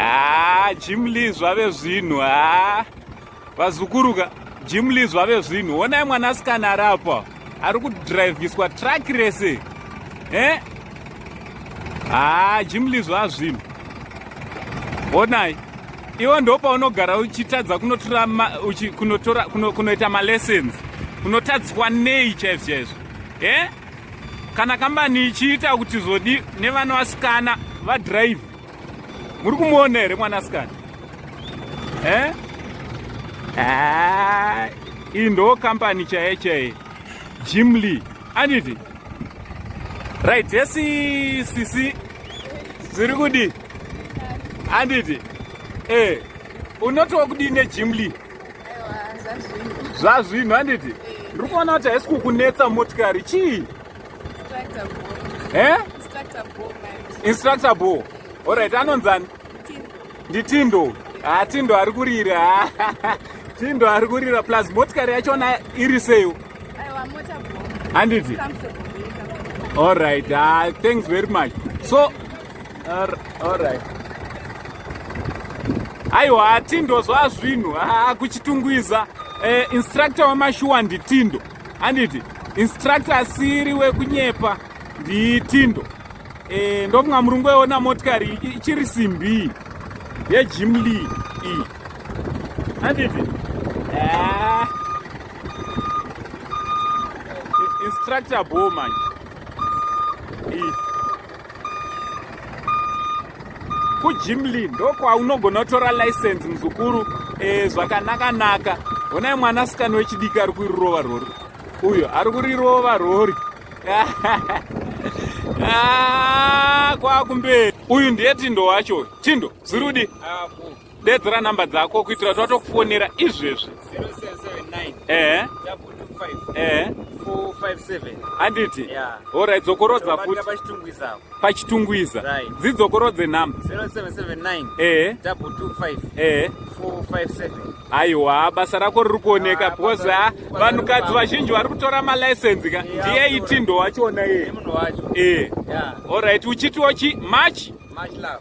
Haa, Jim Lee zvave zvinhu. Haa, vazukuruka Jim Lee zvave zvinhu. Honai mwanasikana ari apa ari kudhiraivhiswa truck rese eh? Haa, Jim Lee zvava zvinhu. Honai iwe ndo paunogara uchitadza kunotora kunotora kunoita malessons unotadziswa nei chaizvo chaizvo eh? Kana kambani ichiita kuti zvodi nevana vasikana vadrive, muri kumuona here mwanasikana eh? Ah, iyi ndo kambani chaiye chaiye Jimly anditi right. Yesi sisi, zviri kudi anditi eh, unotiwa kudii neJimly? Zvazvinhu handiti ndiri kuona kuti haisi kukunetsa motikari chii eh? Instructor bo. Alright, anonzani? Nditindo. Ha, Tindo ari kurira. Tindo ari kurira, plus motikari yachona iri seiwo handiti? Alright, ah, thanks very much. So alright, aiwa, Tindo zvazvinhu kuChitungwiza. Instructor wamashuwa ndiTindo handiti? Instructor asiri wekunyepa ndiTindo. Ndofunga murungu eona motikari ichiri simbi yeJimly iyi handiti? Instructor bo manje iyi kuJimly ndokwaunogona kutora license muzukuru zvakanaka-naka. Honai mwanasikana wechidiki ari kurirova rori uyo, ari kurirova rori. Ah, kwakumberi uyu ndiye Tindo wacho. Tindo, zviri kudi dedzera namba dzako kuitira kuti watokufonera izvezvi. 0779 Ehe. 225 Ehe. 457. Handiti? Yeah. Alright, dzokorodza futi. PaChitungwiza. PaChitungwiza. Right. Dzidzokorodze namba. 0779 225 457. Aiwa, basa rako riri kuoneka Ah, because basa vanhukadzi riri vazhinji vari kutora malicense ka. Yeah, Ndiye iTindo wachona iye. Nemunhu wacho. Alright, uchitiwo chi much Much love.